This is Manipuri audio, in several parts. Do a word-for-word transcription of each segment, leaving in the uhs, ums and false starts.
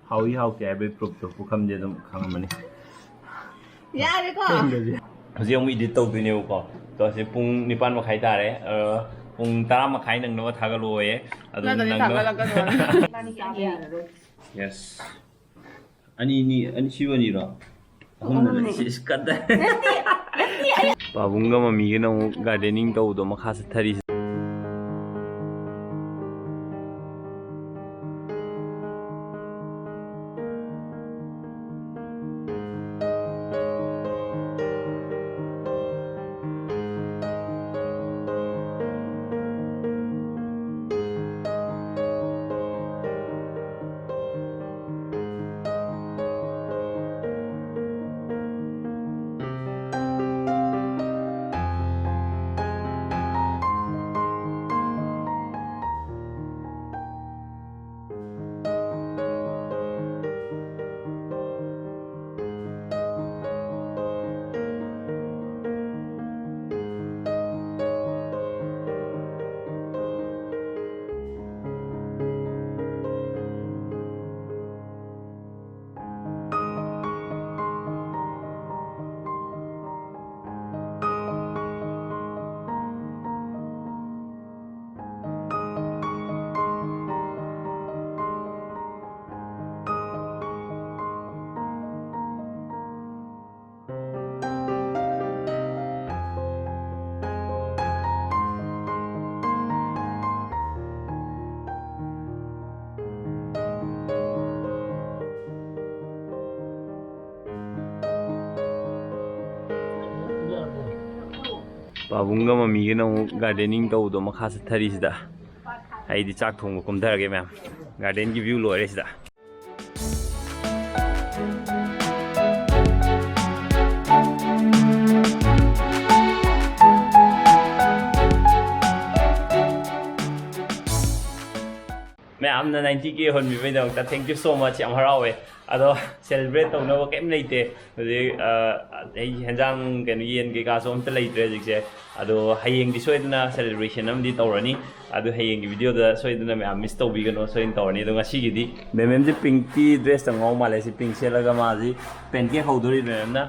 ꯍꯥꯎꯏ ꯍꯥꯎꯇꯦ ꯍꯥꯏꯕꯒꯤ ꯄ꯭ꯔꯨꯐꯇꯣ ꯄꯨꯈꯝꯁꯦ ꯑꯗꯨꯝ ꯈꯪꯉꯝꯃꯅꯤ꯫ ꯌꯥꯔꯦꯀꯣ꯫ ꯍꯧꯖꯤꯛ ꯑꯃꯨꯛ ꯏꯗꯤꯠ ꯇꯧꯗꯣꯏꯅꯦꯕꯀꯣ꯫ ꯑꯗꯣ ꯍꯧꯖꯤꯛ ꯄꯨꯡ ꯅꯤꯄꯥꯟ ꯃꯈꯥꯏ ꯇꯥꯔꯦ꯫ ꯑ, ꯄꯨꯡ ꯇꯔꯥ ꯃꯈꯥꯏ ꯅꯪꯅꯕ ꯊꯥꯒꯠꯂꯛꯑꯣꯌꯦ꯫ ꯑꯗꯨꯝ ꯅꯠꯇ꯭ꯔꯗꯤ ꯅꯪꯅꯕ ꯊꯥꯒꯠꯂꯛꯀꯅꯣ꯫ Yes. ꯑꯅꯤ, ꯑꯅꯤ, ꯑꯅꯤ, ꯁꯤ ꯑꯅꯤꯔꯣ? ꯑꯍꯨꯝꯅ ꯅꯠꯇꯦ, ꯁꯤ ꯏꯁ ꯀꯠꯇ꯫ ꯄꯥꯕꯨꯡꯒ ꯃꯃꯤꯒꯅ ꯑꯃꯨꯛ ꯒꯥꯔꯗꯦꯅꯤꯡ ꯇꯧꯕꯗꯣ ꯃꯈꯥ ꯆꯠꯊꯔꯤꯁꯦ꯫ ꯄꯥꯕꯨꯡꯒ ꯃꯃꯤꯒꯅ ꯑꯃꯨꯛ ꯒꯥꯔꯗꯦꯅꯤꯡ ꯇꯧꯕꯗꯣ ꯃꯈꯥ ꯆꯠꯊꯔꯤꯁꯤꯗ꯫ ꯑꯩꯗꯤ ꯆꯥꯛ ꯊꯣꯡꯕ ꯀꯨꯝꯊꯔꯒꯦ ꯃꯌꯥꯝ꯫ ꯒꯥꯔꯗꯦꯟꯒꯤ ꯚ꯭ꯌꯨ ꯂꯣꯏꯔꯦ ꯁꯤꯗ꯫ ꯃꯌꯥꯝ, ꯌꯥꯝꯅ ninety K ꯍꯣꯟꯕꯤꯕꯩꯗꯃꯛꯇ thank you so much, ꯌꯥꯝ ꯍꯔꯥꯎꯋꯦ꯫ ꯑꯗꯣ celebrate ꯇꯧꯅꯕ ꯀꯩꯝ ꯂꯩꯇꯦ ꯍꯧꯖꯤꯛ꯫ ꯑ, ꯑꯩ ꯍꯦꯟꯖꯥꯡ, ꯀꯩꯅꯣ, ꯌꯦꯟ ꯀꯩꯀꯥꯁꯨ ꯑꯝꯇ ꯂꯩꯇ꯭ꯔꯦ ꯍꯧꯖꯤꯛꯁꯦ꯫ ꯑꯗꯣ ꯍꯌꯦꯡꯗꯤ ꯁꯣꯏꯗꯅ celebration ꯑꯃꯗꯤ ꯇꯧꯔꯅꯤ꯫ ꯑꯗꯨ ꯍꯌꯦꯡꯒꯤ video ꯗ ꯁꯣꯏꯗꯅ ꯃꯌꯥꯝ miss ꯇꯧꯕꯤꯒꯅꯨ, ꯁꯣꯏꯗꯅ ꯇꯧꯔꯅꯤ꯫ ꯑꯗꯣ ꯉꯁꯤꯒꯤꯗꯤ ꯃꯦꯝ ꯃꯦꯝꯁꯦ pink ꯀꯤ dress ꯇ ꯉꯥꯎ ꯃꯥꯜꯂꯦ꯫ ꯁꯤ pink ꯁꯦꯠꯂꯒ ꯃꯥꯁꯤ pancake ꯍꯧꯗꯣꯔꯤ ꯃꯦꯝꯅ꯫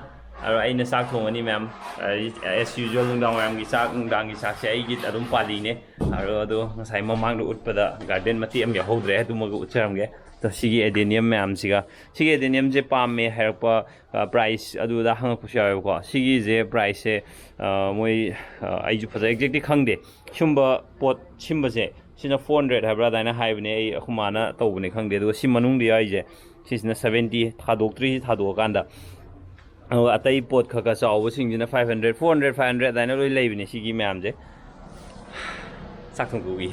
ꯑꯗꯣ ꯑꯩꯅ ꯆꯥꯛ ꯊꯣꯡꯉꯅꯤ ꯃꯌꯥꯝ꯫ ꯑ, as usual ꯅꯨꯡꯗꯥꯡ ꯋꯥꯏꯔꯝꯒꯤ ꯆꯥꯛ, ꯅꯨꯡꯗꯥꯡꯒꯤ ꯆꯥꯛꯁꯦ ꯑꯩꯒꯤ ꯑꯗꯨꯝ ꯄꯥꯜꯂꯤꯅꯦ꯫ ꯑꯗꯣ, ꯑꯗꯣ ꯉꯁꯥꯏ ꯃꯃꯥꯡꯗ ꯎꯠꯄꯗ garden ꯃꯇꯦꯛ ꯑꯃ ꯌꯥꯎꯍꯧꯗ꯭ꯔꯦ, ꯑꯗꯨꯃꯒ ꯎꯠꯆꯔꯝꯒꯦ꯫ ꯑꯗꯣ ꯁꯤꯒꯤ adenium ꯃꯌꯥꯝꯁꯤꯒ, ꯁꯤꯒꯤ adenium ꯁꯦ ꯄꯥꯝꯃꯦ ꯍꯥꯏꯔꯛꯄ, ꯑ, price ꯑꯗꯨꯗ ꯍꯪꯉꯛꯄꯁꯨ ꯌꯥꯎꯋꯦꯕꯀꯣ꯫ ꯁꯤꯒꯤꯁꯦ price ꯁꯦ, ꯑ, ꯃꯣꯏ, ꯑ, ꯑꯩꯁꯨ ꯐꯖ exact ꯇꯤ ꯈꯪꯗꯦ꯫ ꯁꯨꯝꯕ ꯄꯣꯠ ꯁꯤꯟꯕꯁꯦ, ꯁꯤꯅ four hundred ꯍꯥꯏꯕ꯭ꯔꯥ ꯑꯗꯨꯃꯥꯏꯅ ꯍꯥꯏꯕꯅꯦ, ꯑꯩ ꯑꯩꯈꯣꯏ ꯃꯥꯅ ꯇꯧꯕꯅꯦ ꯈꯪꯗꯦ꯫ ꯑꯗꯨꯒ ꯁꯤ ꯃꯅꯨꯡꯗ ꯌꯥꯎꯔꯤꯁꯦ, ꯁꯤꯁꯤꯅ seventy, ꯊꯥꯗꯣꯛꯇ꯭ꯔꯤ, ꯁꯤ ꯊꯥꯗꯣꯛꯑꯀꯥꯟꯗ꯫ ꯑꯗꯨꯒ ꯑꯇꯩ ꯄꯣꯠ ꯈꯔ ꯈꯔ ꯆꯥꯎꯕꯁꯤꯡꯁꯤꯅ five hundred, four hundred, five hundred ꯑꯗꯨꯃꯥꯏꯅ ꯂꯣꯏ ꯂꯩꯕꯅꯦ ꯁꯤꯒꯤ ꯃꯌꯥꯝꯁꯦ꯫ ꯆꯥꯛ ꯊꯣꯡꯗꯣꯛꯎꯏ꯫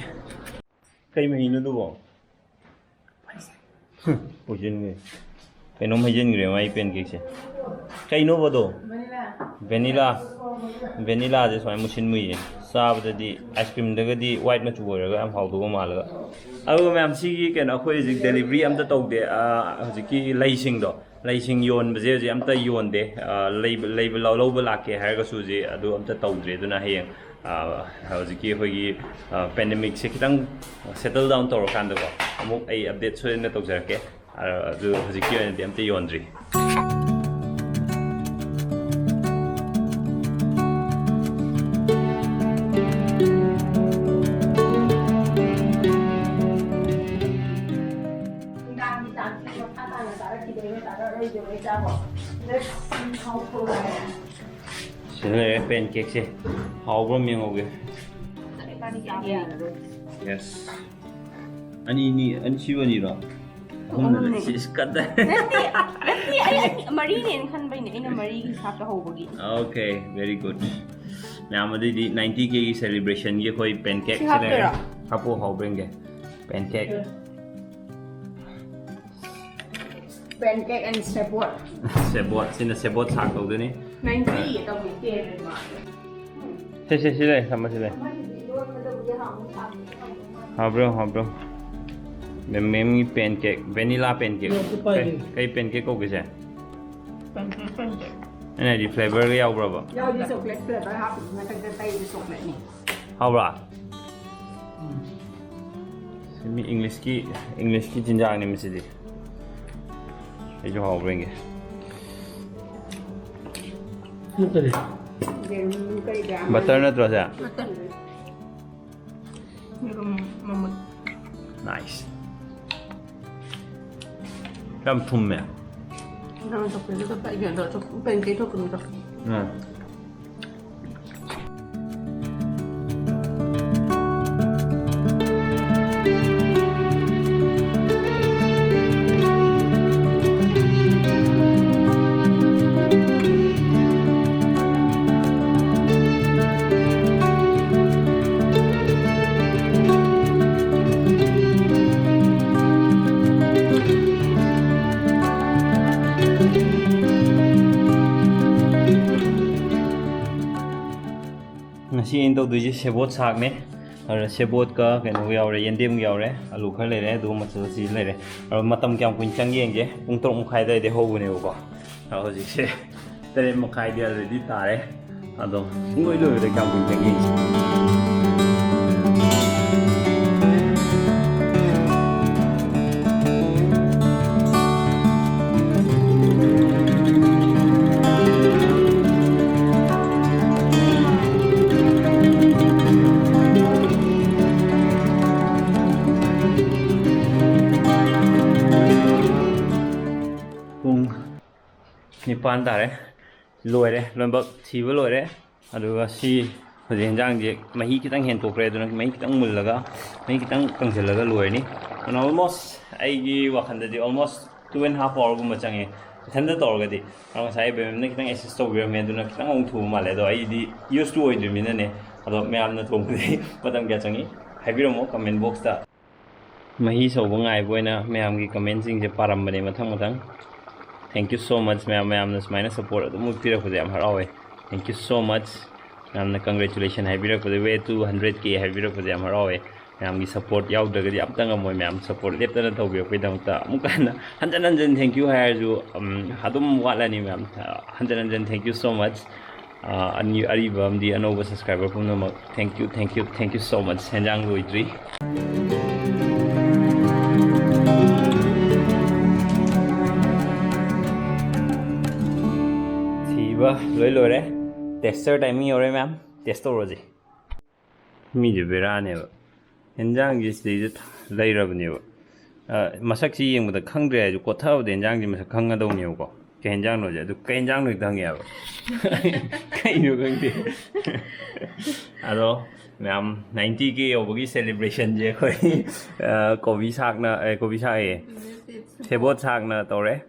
ꯀꯩ ꯃꯍꯤꯅꯣ ꯑꯗꯨꯕꯣ? ꯄꯣꯏꯖꯟꯅꯦ꯫ ꯀꯩꯅꯣꯝ ꯍꯩꯖꯤꯟꯈ꯭ꯔꯦ ꯃꯥꯏ pancake ꯁꯦ꯫ ꯀꯩꯅꯣꯕꯗꯣ? Vanilla꯫ Vanilla ꯁꯦ ꯁꯨꯃꯥꯏꯅ ꯃꯨꯁꯤꯟ ꯃꯨꯏꯌꯦ꯫ ꯆꯥꯕꯗꯗꯤ ice cream ꯗꯒꯗꯤ white ꯃꯆꯨ ꯑꯣꯏꯔꯒ ꯌꯥꯝ ꯍꯥꯎꯗꯧꯕ ꯃꯥꯜꯂꯒ꯫ ꯑꯗꯨꯒ ꯃꯌꯥꯝ, ꯁꯤꯒꯤ ꯀꯩꯅꯣ, ꯑꯩꯈꯣꯏ ꯍꯧꯖꯤꯛ delivery ꯑꯝꯇ ꯇꯧꯗꯦ꯫ ꯑꯥ, ꯍꯧꯖꯤꯛꯀꯤ ꯂꯩꯁꯤꯡꯗꯣ, ꯂꯩꯁꯤꯡ ꯌꯣꯟꯕꯁꯦ ꯍꯧꯖꯤꯛ ꯑꯝꯇ ꯌꯣꯟꯗꯦ꯫ ꯑꯥ, ꯂꯩꯕ, ꯂꯩꯕ ꯂꯧ-, ꯂꯧꯕ ꯂꯥꯛꯀꯦ ꯍꯥꯏꯔꯒꯁꯨ ꯍꯧꯖꯤꯛ ꯑꯗꯨ ꯑꯝꯇ ꯇꯧꯗ꯭ꯔꯦ꯫ ꯑꯗꯨꯅ ꯍꯌꯦꯡ, ꯑꯥ, ꯍꯧꯖꯤꯛꯀꯤ ꯑꯩꯈꯣꯏꯒꯤ, ꯑꯥ, pandemic ꯁꯦ ꯈꯤꯇꯪ settle down ꯇꯧꯔꯀꯥꯟꯗꯀꯣ, ꯑꯃꯨꯛ ꯑꯩ update ꯁꯣꯏꯗꯅ ꯇꯧꯖꯔꯛꯀꯦ꯫ ꯑꯥ, ꯑꯗꯨ ꯍꯧꯖꯤꯛꯀꯤ ꯑꯣꯏꯅꯗꯤ ꯑꯝꯇ ꯌꯣꯟꯗ꯭ꯔꯤ꯫ ꯅꯨꯡꯗꯥꯡꯒꯤ ꯆꯥꯛꯁꯤ ꯃꯈꯥ ꯇꯥꯅ ꯆꯥꯔꯛꯈꯤꯗꯣꯏꯅꯦ, ꯆꯥꯔꯛꯑꯔꯣꯏꯗꯣꯏꯅꯦ, ꯆꯥꯕ꯫ ꯁꯤꯗ ꯂꯩꯔꯦ pancake ꯁꯦ꯫ ꯍꯥꯎꯕ꯭ꯔꯥ ꯑꯃ ꯌꯦꯡꯍꯧꯒꯦ꯫ Yes꯫ ꯑꯅꯤ, ꯑꯅꯤ, ꯑꯅꯤ, ꯁꯤꯕꯨ ꯑꯅꯤꯔꯣ? ꯑꯍꯨꯝꯅ ꯑꯍꯨꯝꯅꯦ꯫ ꯁꯤ ꯏꯁ ꯀꯠꯇ꯫ ꯅꯠꯇꯦ, ꯅꯠꯇꯦ, ꯑꯩ ꯑꯅꯤ, ꯃꯔꯤꯅꯦꯅ ꯈꯟꯕꯩꯅꯦ, ꯑꯩꯅ ꯃꯔꯤꯒꯤ ꯍꯤꯁꯥꯞꯇ ꯍꯧꯕꯒꯤ꯫ Okay, very good꯫ ꯃꯌꯥꯝ, ꯑꯗꯨꯏꯗꯤ ninety K ꯒꯤ celebration ꯒꯤ ꯑꯩꯈꯣꯏ pancake ꯁꯤ ꯁꯤ ꯂꯩꯔꯦ꯫ ꯍꯥꯞꯇꯣꯏꯔꯣ? ꯍꯥꯞꯄꯣ, ꯍꯥꯎꯕ꯭ꯔꯥ ꯌꯦꯡꯒꯦ꯫ Pancake꯫ Pancake and ꯁꯦꯕꯣꯠ꯫ ꯁꯦꯕꯣꯠ, ꯁꯤꯅ ꯁꯦꯕꯣꯠ ꯁꯥꯛ ꯇꯧꯗꯣꯏꯅꯤ꯫ Ninety ꯇꯧꯒꯦ, ten ꯃꯥꯜꯂꯦ꯫ ꯁꯦ, ꯁꯦ, ꯁꯤ ꯂꯩ, ꯊꯝꯃꯣ, ꯁꯤ ꯂꯩ꯫ ꯑꯃꯗꯨꯗꯤ ꯏꯔꯣꯟꯕꯗꯕꯨꯗꯤ ꯍꯥꯎꯅꯤ, ꯁꯥꯛꯇꯤ ꯍꯥꯎꯗꯧ ꯃꯥꯜꯂꯦ꯫ ꯍꯥꯎꯕ꯭ꯔꯣ, ꯍꯥꯎꯕ꯭ꯔꯣ? ꯃꯦꯝꯒꯤ pancake, vanilla pancake. ꯀꯩ, ꯀꯩ ꯄꯦꯟ ꯀꯦꯛ ꯀꯧꯒꯦꯁꯦ? ꯑꯩꯅ ꯍꯥꯏꯗꯤ ꯐ꯭ꯂꯦꯕꯔꯒ ꯌꯥꯎꯕ꯭ꯔꯕ? ꯌꯥꯎꯗꯤ ꯆꯣꯀ꯭ꯂꯦꯠ ꯐ꯭ꯂꯦꯕꯔ ꯍꯥꯞꯄꯤ, ꯃꯊꯛꯇ ꯇꯩꯕ ꯆꯣꯀ꯭ꯂꯦꯠꯅꯤ꯫ ꯍꯥꯎꯕ꯭ꯔꯥ? ꯁꯤ ꯃꯤ ꯏꯪꯂꯤꯁꯀꯤ, ꯏꯪꯂꯤꯁꯀꯤ ꯆꯤꯟꯖꯥꯛꯅꯤ ꯃꯁꯤꯗꯤ꯫ ꯑꯩꯁꯨ ꯍꯥꯎꯕ꯭ꯔꯥ ꯌꯦꯡꯒꯦ꯫ ꯅꯠꯇ꯭ꯔꯗꯤ꯫ ꯌꯦꯔꯨꯝ ꯀꯔꯤ ꯀꯔꯥ ꯕꯇꯔ ꯅꯠꯇ꯭ꯔꯣ ꯁꯦ? ꯅꯠꯇꯦ꯫ ꯌꯦꯔꯨꯝ ꯃꯃꯨꯠ꯫ ꯅꯥꯏꯁ꯫ ꯌꯥꯝ ꯊꯨꯝꯃꯦ꯫ ꯅꯪ ꯆꯣꯀ꯭ꯂꯦꯠꯇꯣ ꯄꯥꯏꯒꯦ ꯑꯗꯣ ꯆꯣꯛ-, ꯄꯦꯟ ꯀꯦꯛ ꯊꯣꯛꯀꯅꯤꯗꯣ꯫ ꯎꯝ꯫ ꯉꯁꯤ ꯑꯩꯅ ꯇꯧꯗꯣꯏꯁꯦ ꯁꯦꯕꯣꯠ ꯁꯥꯛꯅꯦ꯫ ꯑꯗꯨꯅ ꯁꯦꯕꯣꯠꯀ ꯀꯩꯅꯣꯒ ꯌꯥꯎꯔꯦ, ꯌꯦꯟꯗꯦꯝꯒ ꯌꯥꯎꯔꯦ, ꯑꯂꯨ ꯈꯔ ꯂꯩꯔꯦ, ꯑꯗꯨꯒ ꯃꯆꯜꯁꯤ ꯂꯩꯔꯦ꯫ ꯑꯗꯣ ꯃꯇꯝ ꯀꯌꯥꯝ ꯀꯨꯏꯅ ꯆꯪꯒꯦ ꯌꯦꯡꯒꯦ꯫ ꯄꯨꯡ ꯇꯔꯨꯛ ꯃꯈꯥꯏ ꯑꯗꯨꯋꯥꯏꯗꯩ ꯍꯧꯕꯅꯦꯕꯀꯣ꯫ ꯑꯗꯣ ꯍꯧꯖꯤꯛꯁꯦ ꯇꯔꯦꯠ ꯃꯈꯥꯏꯗꯤ already ꯇꯥꯔꯦ꯫ ꯑꯗꯣ ꯄꯨꯡꯂꯣꯏ ꯂꯣꯏꯕꯗ ꯀꯌꯥꯝ ꯀꯨꯏꯅ ꯆꯪꯒꯦ ꯌꯦꯡꯁꯤ꯫ ꯄꯨꯡ ꯅꯤꯄꯥꯟ ꯇꯥꯔꯦ꯫ ꯂꯣꯏꯔꯦ, ꯂꯣꯏꯅꯃꯛ ꯊꯤꯕ ꯂꯣꯏꯔꯦ꯫ ꯑꯗꯨꯒ ꯁꯤ ꯍꯧꯖꯤꯛ ꯌꯦꯟꯖꯥꯡꯁꯦ ꯃꯍꯤ ꯈꯤꯇꯪ ꯍꯦꯟꯗꯣꯛꯈ꯭ꯔꯦ, ꯑꯗꯨꯅ ꯃꯍꯤ ꯈꯤꯇꯪ ꯃꯨꯜꯂꯒ, ꯃꯍꯤ ꯈꯤꯇꯪ ꯀꯪꯁꯤꯜꯂꯒ ꯂꯣꯏꯔꯅꯤ꯫ ꯑꯗꯨꯅ almost ꯑꯩꯒꯤ ꯋꯥꯈꯜꯗꯗꯤ almost two and half hour ꯒꯨꯝꯕ ꯆꯪꯉꯦ, ꯏꯊꯟꯇ ꯇꯧꯔꯒꯗꯤ꯫ ꯑꯗꯣ ꯉꯁꯥꯏ ꯕꯦꯝꯅ ꯈꯤꯇꯪ assist ꯇꯧꯕꯤꯔꯝꯃꯦ, ꯑꯗꯨꯅ ꯈꯤꯇꯪ ꯑꯃꯨꯛ ꯊꯨꯕ ꯃꯥꯜꯂꯦ꯫ ꯑꯗꯣ ꯑꯩꯗꯤ used to ꯑꯣꯏꯗ꯭ꯔꯤꯕꯅꯤꯅꯅꯦ꯫ ꯑꯗꯣ ꯃꯌꯥꯝꯅ ꯊꯣꯡꯕꯗꯤ ꯃꯇꯝ ꯀꯌꯥ ꯆꯪꯉꯤ ꯍꯥꯏꯕꯤꯔꯝꯃꯣ comment box ꯇ꯫ ꯃꯍꯤ ꯁꯧꯕ ꯉꯥꯏꯕ ꯑꯣꯏꯅ ꯃꯌꯥꯝꯒꯤ comment ꯁꯤꯡꯁꯦ ꯄꯥꯔꯝꯕꯅꯦ ꯃꯊꯪ ꯃꯊꯪ꯫ Thank you so much ꯃꯌꯥꯝ, ꯃꯌꯥꯝꯅ ꯁꯨꯃꯥꯏꯅ support ꯑꯗꯨꯝ ꯎꯠꯄꯤꯔꯛꯄꯁꯦ ꯌꯥꯝ ꯍꯔꯥꯎꯋꯦ꯫ Thank you so much꯫ ꯃꯌꯥꯝꯅ congratulation ꯍꯥꯏꯕꯤꯔꯛꯄꯗ, way to hundred K ꯍꯥꯏꯕꯤꯔꯛꯄꯁꯦ ꯌꯥꯝ ꯍꯔꯥꯎꯋꯦ꯫ ꯃꯌꯥꯝꯒꯤ ꯁꯞꯄꯣꯔꯠ ꯌꯥꯎꯗ꯭ꯔꯒꯗꯤ ꯑꯝꯇ ꯉꯝꯃꯣꯏ꯫ ꯃꯌꯥꯝ ꯁꯞꯄꯣꯔꯠ ꯂꯦꯞꯇꯅ ꯇꯧꯕꯤꯔꯛꯄꯒꯤꯗꯃꯛꯇ ꯑꯃꯨꯛꯀ ꯍꯟꯅ ꯍꯟꯖꯟ ꯍꯟꯖꯟ thank you ꯍꯥꯏꯔꯁꯨ, ꯎꯝ, ꯑꯗꯨꯝ ꯋꯥꯠꯂꯅꯤ ꯃꯌꯥꯝ꯫ ꯍꯟꯖꯟ ꯍꯟꯖꯟ thank you so much꯫ ꯑ, ꯑꯅꯤ-, ꯑꯔꯤꯕ ꯑꯃꯗꯤ ꯑꯅꯧꯕ subscriber ꯄꯨꯝꯅꯃꯛ, thank you, thank you, thank you so much꯫ ꯍꯦꯟꯖꯥꯡ ꯂꯣꯏꯗ꯭ꯔꯤ꯫ ꯊꯤꯕ ꯂꯣꯏ ꯂꯣꯏꯔꯦ꯫ Tester timing ꯌꯧꯔꯦ ꯃꯌꯥꯝ꯫ Test ꯇꯧꯔꯁꯤ꯫ ꯃꯤꯁꯦ ꯕꯦꯔꯥꯅꯦꯕ꯫ ꯍꯦꯟꯖꯥꯡꯁꯦ ꯁꯤꯗꯩꯗ ꯊ-, ꯂꯩꯔꯕꯅꯦꯕ꯫ ꯑ, ꯃꯁꯛꯁꯤ ꯌꯦꯡꯕꯗ ꯈꯪꯗ꯭ꯔꯦ ꯍꯥꯏꯁꯨ, ꯀꯣꯠꯊꯕꯗ ꯍꯦꯟꯖꯥꯡꯁꯤ ꯃꯁꯛ ꯈꯪꯒꯗꯧꯅꯦꯕꯀꯣ꯫ ꯀꯩ ꯍꯦꯟꯖꯥꯡꯅꯣꯁꯦ? ꯑꯗꯨ ꯀꯩ ꯍꯦꯟꯖꯥꯡꯅꯣ ꯍꯦꯛꯇ ꯍꯪꯉꯦꯕ꯫ ꯀꯩꯅꯣ ꯈꯪꯗꯦ꯫ ꯑꯗꯣ ꯃꯌꯥꯝ ninety K ꯌꯧꯕꯒꯤ celebrationꯁꯦ ꯑꯩꯈꯣꯏ, ꯑ, ꯀꯣꯕꯤ ꯁꯥꯛꯅ, ꯑꯦ, ꯀꯣꯕꯤ ꯁꯥꯛꯑꯦ, ꯁꯦꯕꯣꯠ ꯁꯥꯛꯅ ꯇꯧꯔꯦ꯫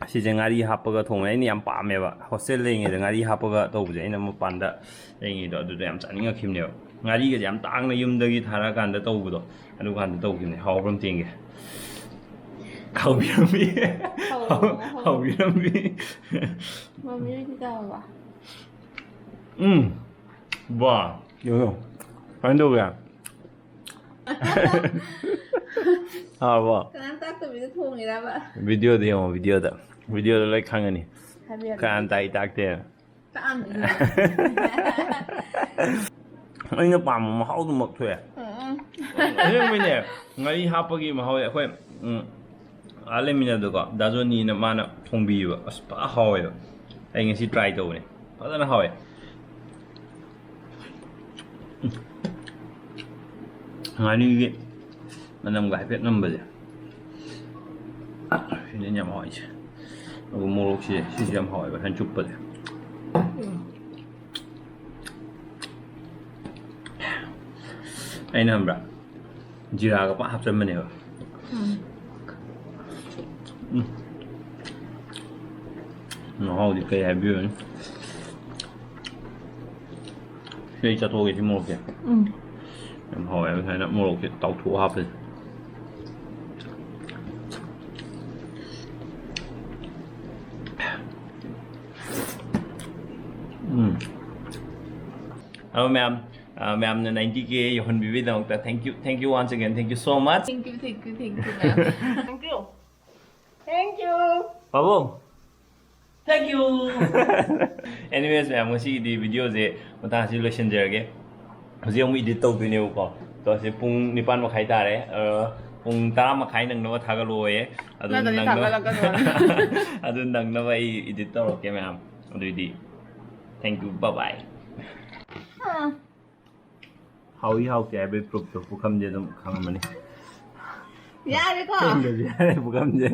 ꯁꯤꯁꯦ ꯉꯥꯔꯤ ꯍꯥꯞꯄꯒ ꯊꯣꯡꯉꯦ꯫ ꯑꯩꯅ ꯌꯥꯝ ꯄꯥꯝꯃꯦꯕ꯫ Hostel ꯂꯩꯔꯤꯉꯩꯗ ꯉꯥꯔꯤ ꯍꯥꯞꯄꯒ ꯇꯧꯕꯁꯦ ꯑꯩꯅ ꯃꯄꯥꯟꯗ ꯂꯩꯔꯤꯉꯩꯗꯣ ꯑꯗꯨꯗ ꯌꯥꯝ ꯆꯥꯅꯤꯡꯉꯛꯈꯤꯕꯅꯦꯕ꯫ ꯉꯥꯔꯤꯒꯁꯦ ꯌꯥꯝ ꯇꯥꯡꯅ ꯌꯨꯝꯗꯒꯤ ꯊꯥꯔꯛꯑꯀꯥꯟꯗ ꯇꯧꯕꯗꯣ, ꯑꯗꯨꯀꯥꯟꯗ ꯇꯧꯈꯤꯕꯅꯦ꯫ ꯍꯥꯎꯕ꯭ꯔꯥ ꯑꯝꯇ ꯌꯦꯡꯒꯦ꯫ ꯍꯥꯎꯕꯤꯔꯝꯃꯤ꯫ ꯍꯥꯎꯕ꯭ꯔꯥ? ꯍꯥꯎ-, ꯍꯥꯎꯕꯤꯔꯝꯃꯤ꯫ ꯃꯃꯤ ꯍꯣꯏꯗꯤ ꯇꯧꯔꯕ? ꯎꯝ꯫ ꯋꯥ꯫ ꯌꯦꯡꯉꯣ꯫ ꯀꯃꯥꯏꯅ ꯇꯧꯒꯦ? ꯍꯥꯎꯔꯕꯣ? ꯀꯅꯥꯝ ꯇꯥꯛꯇꯕꯤꯗ ꯊꯣꯡꯉꯤꯔꯕ? Videoꯗ ꯌꯦꯡꯉꯣ, videoꯗ꯫ Videoꯗ ꯂꯣꯏ ꯈꯪꯉꯅꯤ꯫ ꯍꯥꯏꯕꯤꯔꯛꯀꯦ꯫ ꯀꯅꯥꯅ ꯇꯥꯛꯏ ꯇꯥꯛꯇꯦ꯫ ꯇꯥꯛꯑꯝꯅꯤ꯫ ꯑꯩꯅ ꯄꯥꯝꯕ ꯃꯍꯥꯎꯗꯨꯃꯛ ꯊꯣꯛꯑꯦ꯫ ꯎꯝ꯫ ꯑꯁꯦꯡꯕꯩꯅꯦ, ꯉꯥꯔꯤ ꯍꯥꯞꯄꯒꯤ ꯃꯍꯥꯎꯁꯦ ꯑꯩꯈꯣꯏ, ꯎꯝ, ꯑꯥ ꯂꯩꯃꯤꯟꯅꯕꯗꯀꯣ, ꯗꯥ ꯖꯣꯅꯤꯅ ꯃꯥꯅ ꯊꯣꯡꯕꯤꯕ꯫ ꯑꯁ, ꯐꯖ ꯍꯥꯎꯋꯦꯕ꯫ ꯑꯩ ꯉꯁꯤ try ꯇꯧꯕꯅꯦ꯫ ꯐꯖꯅ ꯍꯥꯎꯋꯦ꯫ ꯎꯝ꯫ ꯉꯥꯔꯤꯒꯤ ꯃꯅꯝꯒ ꯍꯥꯏꯐꯦꯠ ꯅꯝꯕꯁꯦ꯫ ꯁꯤꯅꯦ ꯌꯥꯝ ꯍꯥꯎꯔꯤꯁꯦ꯫ ꯑꯗꯨꯒ ꯃꯣꯔꯣꯛꯁꯦ, ꯁꯤꯁꯨ ꯌꯥꯝ ꯍꯥꯎꯋꯦꯕ, ꯁꯨꯃꯥꯏꯅ ꯆꯨꯞꯄꯁꯦ꯫ ꯑꯩꯅ ꯈꯪꯕ꯭ꯔꯥ? ꯖꯤꯔꯥꯒ ꯄꯥꯛ ꯍꯥꯞꯆꯟꯕꯅꯦꯕ꯫ ꯎꯝ꯫ ꯎꯝ꯫ ꯃꯍꯥꯎꯗꯤ ꯀꯩ ꯍꯥꯏꯕꯤꯔꯨꯅꯤ? ꯁꯤ ꯑꯩ ꯆꯥꯊꯣꯛꯑꯒꯦ, ꯁꯤ ꯃꯣꯔꯣꯛꯁꯦ꯫ ꯎꯝ꯫ ꯌꯥꯝ ꯍꯥꯎꯋꯦ, ꯁꯨꯃꯥꯏꯅ ꯃꯣꯔꯣꯛꯁꯦ ꯇꯥꯎꯊꯣꯛꯑ ꯍꯥꯞꯄꯁꯦ꯫ ꯎꯝ꯫ ꯑꯗꯣ ꯃꯌꯥꯝ, ꯑ, ꯃꯌꯥꯝꯅ ninety K ꯌꯧꯍꯟꯕꯤꯕꯒꯤꯗꯃꯛꯇ thank you, thank you once again, thank you so much. Thank you, thank you, thank you, ma'am. Thank you. Thank you. ꯄꯥꯕꯨꯡ, thank you. Anyways, ꯃꯌꯥꯝ, ꯉꯁꯤꯒꯤꯗꯤ videoꯁꯦ ꯃꯇꯥꯡ ꯑꯁꯤ ꯂꯣꯏꯁꯤꯟꯖꯔꯒꯦ. ꯍꯧꯖꯤꯛ ꯑꯃꯨꯛ edit ꯇꯧꯗꯣꯏꯅꯦꯕꯀꯣ꯫ ꯑꯗꯣ ꯍꯧꯖꯤꯛ ꯄꯨꯡ ꯅꯤꯄꯥꯟ ꯃꯈꯥꯏ ꯇꯥꯔꯦ꯫ ꯑ, ꯄꯨꯡ ꯇꯔꯥ ꯃꯈꯥꯏ ꯅꯪꯅꯕ ꯊꯥꯒꯠꯂꯛꯑꯣꯌꯦ꯫ ꯑꯗꯨ ꯅꯠꯇ꯭ꯔꯗꯤ ꯅꯪꯅꯕ, ꯊꯥꯒꯠꯂꯛꯀꯅꯨ꯫ ꯑꯗꯨ ꯅꯪꯅꯕ ꯑꯩ edit ꯇꯧꯔꯛꯀꯦ ꯃꯌꯥꯝ꯫ ꯑꯗꯨꯏꯗꯤ, thank you, bye bye. ꯍꯥꯎꯏ ꯍꯥꯎꯇꯦ ꯍꯥꯏꯕꯒꯤ proofꯇꯣ ꯄꯨꯈꯝꯁꯦ ꯑꯗꯨꯝ ꯈꯪꯉꯝꯃꯅꯤ꯫ ꯌꯥꯔꯦꯀꯣ? ꯁꯦꯝꯗ꯭ꯔꯁꯨ ꯌꯥꯔꯦ ꯄꯨꯈꯝꯁꯦ꯫